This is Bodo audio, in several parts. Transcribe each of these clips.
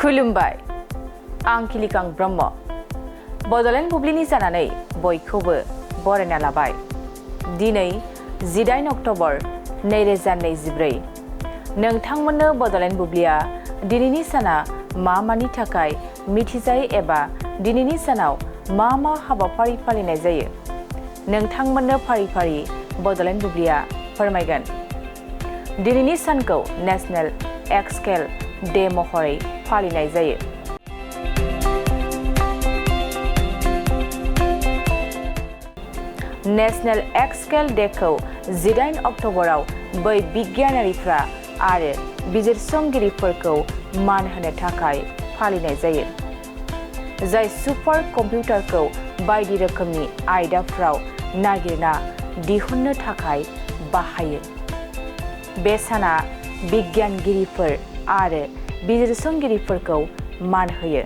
खुलुमबाय आं खिलिकां ब्रह्म बड'लेण्ड बुब्लिनि जानानै बयखौबो बरायना लाबाय दिनै 18 अक्ट'बर 2024 नोंथांमोननो बड'लेण्ड बुब्लिया दिनैनि साना मानि थाखाय मिथिजायो एबा दिनैनि सानाव मा हाबाफारि फालिनाय जायो नोंथांमोननो फारि फारि बड'लेण्ड बुब्लिया फोरमायगोन दिनैनि सानखौ नेशनेल एक्सकेल डे महरै फालिनाय जायो नेशनेल एक्सकेल डेखौ 18 अक्ट'बराव बै बिगियानारिफ्रा आरो बिजिरसंगिरिफोरखौ मान होनो थाखाय फालिनाय जायो जाय सुपार कम्पिउटारखौ बायदि रोखोमनि आयदाफ्राव नागिरना दिहुननो थाखाय बाहायो बे साना बिगियानगिरिफोर आरो बिजिरसंगिरिफोरखौ मान होयो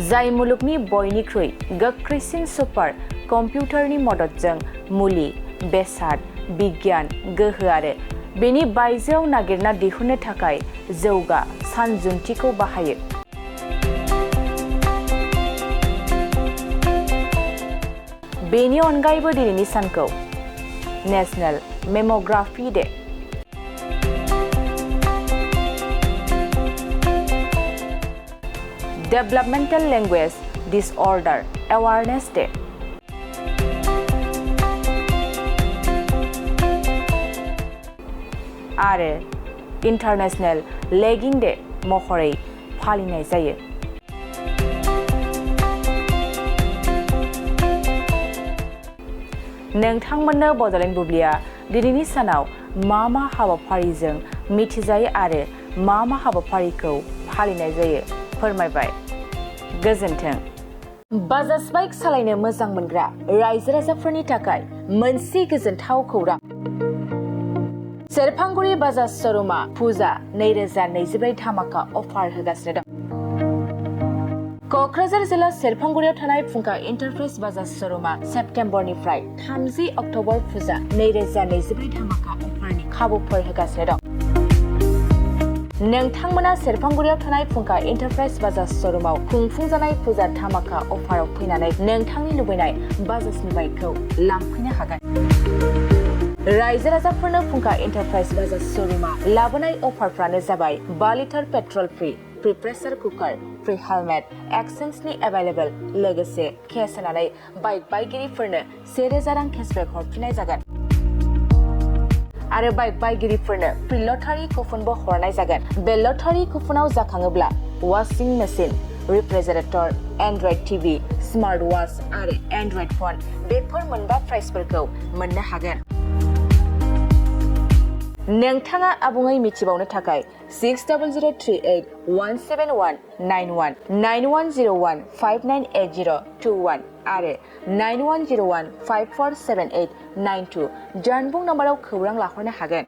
जाय मुलुगनि बयनिख्रुइ गोख्रैसिन सुपार कम्पिउटारनि मददजों मुलि बेसाद बिगियान गोहो आरो बेनि बायजोआव नागिरना दिहुननो थाखाय जौगा सानजुन्थिखौ बाहायो बेनि अनगायैबो दिनैनि सानखौ national mammography day developmental language disorder awareness day आरो इन्टारनेशनेल लेगिं डे महरै फालिनाय जायो नोंथांमोननो बड'लेण्ड बुब्लिया दिनैनि सानाव मा हाबाफारिजों मिथिजायो आरो मा हाबाफारिखौ फालिनाय जायो फोरमायबाय गोजोन्थों बाजाज बाइक सालायनो मोजां मोनग्रा रायजो राजाफोरनि थाखाय मोनसे गोजोनथाव खौरां सेरफांगुरि बाजाज श'रुमा फुजा 2024 धामाका अफार होगासिनो दं क'क्राझार जिल्ला सेरफांगुरियाव थानाय फुंखा इन्टारप्राइज बाजाज श'रुमा सेप्तेम्बरनिफ्राय 30 अक्ट'बर फुजा 2024 धामाका अफारनि खाबुफोर होगासिनो दं नोंथांमोना सेरफांगुरियाव थानाय फुंखा इन्टारप्राइज बाजाज श'रुमाव खुंफुंजानाय फुजा धामाका अफाराव फैनानै नोंथांनि लुबैनाय बाजाजनि बाइकखौ लांफैनो हागोन रायजो राजाफोरनो फुंखा इन्टारप्राइज बाजाज श'रुमा लाबोनाय अफारफ्रानो जाबाय 5 litre petrol free pressure cooker free helmet एक्सचेन्जनि एभेलेबल लोगोसे केस होनानै बाइक बायगिरिफोरनो 1000 रां केसबेक हरफिननाय जागोन आरो बाइक बायगिरिफोरनो फ्रि लटारि कुपनबो हरनाय जागोन बे लटारि कुपनाव जाखाङोब्ला washing machine refrigerator android TV smart watch आरो एन्ड्रइड फन बेफोर मोनबा प्राइजफोरखौ मोननो हागोन नोंथाङा आबुङै मिथिबावनो थाखाय 6038171919 9101598021 आरो 9101547892 जानबुं नम्बराव खौरां लाहरनो हागोन